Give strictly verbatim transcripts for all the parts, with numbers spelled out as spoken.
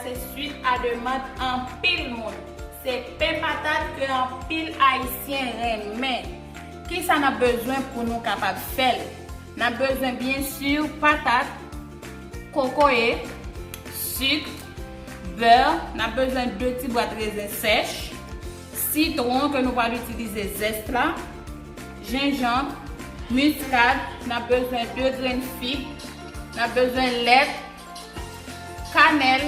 Se swit a demann anpil moun. Se pen patat ke anpil Ayisyen renmen. Kisa n ap bezwen pou nou kapab fè l? N ap bezwen, byen si, patat, kokoye, sik, bè, n ap bezwen de ti bwat rezen sèch, sitwon ke nou pral itilize zès la, jenjanm, miskad, n ap bezwen de grenn fig, n ap bezwen lèt, kanèl,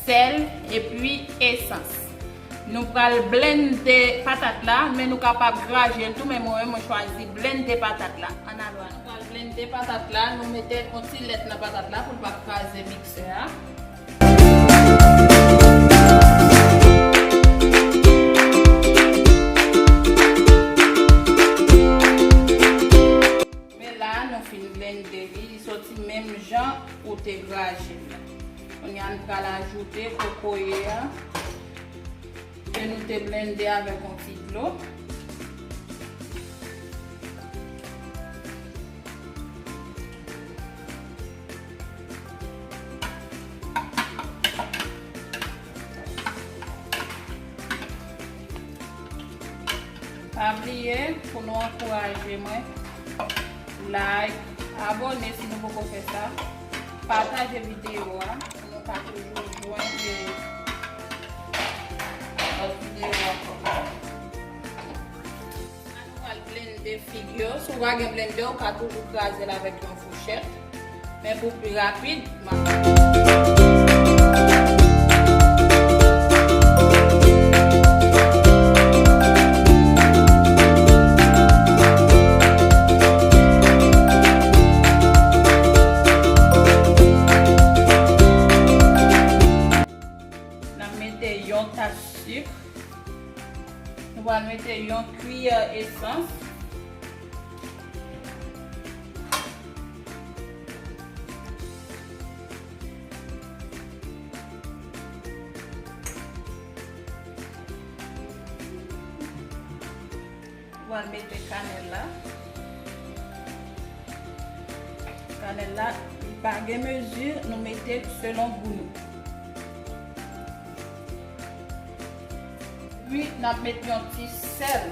sèl, epi esans. Nou pral blende patat la, men nou kapab graje l tou, men mwen, mwen chwazi blende patat la. Ann ale, nou pral blende patat la, nou mete yon ti lèt nan patat la pou l pa kraze miksè a. Men la, nou fin blende li, li soti menm jan ou te graje l la. Kounye a, nou pral ajoute kokoye a ke nou te blende avèk yon ti dlo. Pa bliye pou nou ankouraje mwen, like, abòne si nou poko fè sa, pataje videyo a pou nou ka toujou jwenn lòt videyo ankò. Nou pral blende fig yo. Si w pa gen blendè, ou ka toujou kraze l avèk yon fouchèt. Men pou pi rapid, m ap N ap mete yon tas sik. Nou pral mete yon kiyè esans. Pral mete kanèl la. Kanèl la, li pa gen mezi, nou mete selon gou nou. Epi, n ap met yon ti sèl.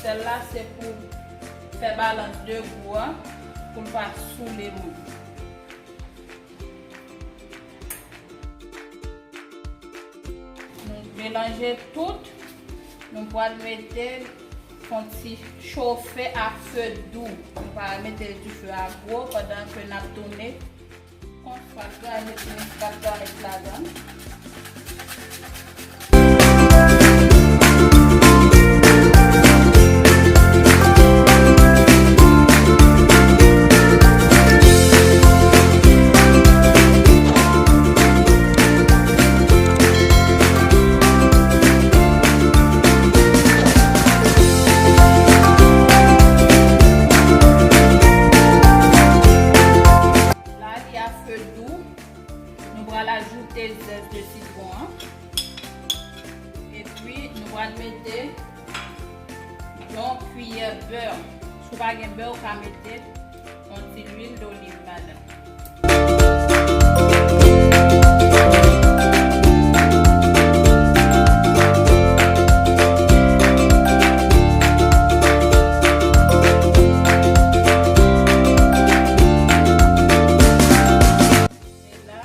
Sèl la, se pou fè balans de gou an, pou l pa soule moun. Nou melanje tout. Nou pral mete l fè yon ti chofe a fe dou. Nou pa mete l dife a gwo pandan ke n ap tounen. Konsa, graje ti miskad la met ladan. La, li a fe dou. Nou pral ajoute zès de sitwon an. Epi, nou pral mete yon kiyè bè. Si w pa gen bè, ou ka mete yon ti lwil doliv ladan. E la,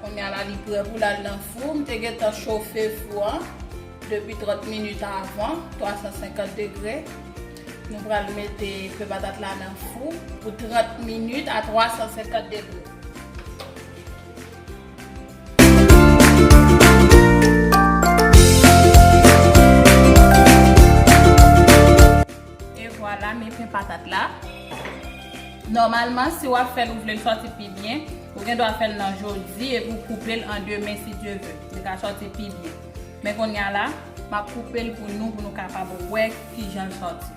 kounye a la, li prè pou l al nan fou. M te gentan chofe fou an depi trant minit avan, twa san senkant degre. Nou pral mete pen patat la nan fou pou trant minit a twa san senkant degre. E vwala, men pen patat la. Nòmalman, si w ap fè l, ou vle l sòti pi byen, ou gen dwa fè l nan jodi epi w koupe l an de men, si Dye ve. Li ka sòti pi byen. Men kounye a la, m ap koupe l pou nou, pou nou kapab wè kijan l sòti.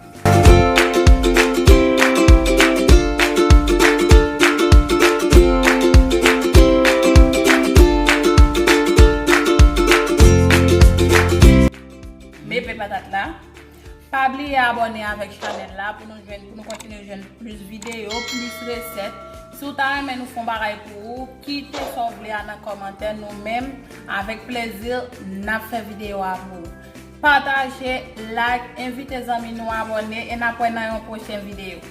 Men pen patat la. Pa bliye abòne avèk chanèl la pou nou jwenn, pou nou kontinye jwenn plis videyo, plis resèt. Si w ta renmen nou fè yon bagay pou ou, kite sa w vle a nan kòmantè, nou menm, avèk plezi, n ap fè videyo a pou ou. Pataje, like, envite zanmi nou abòne e n ap wè nan yon pwochen videyo.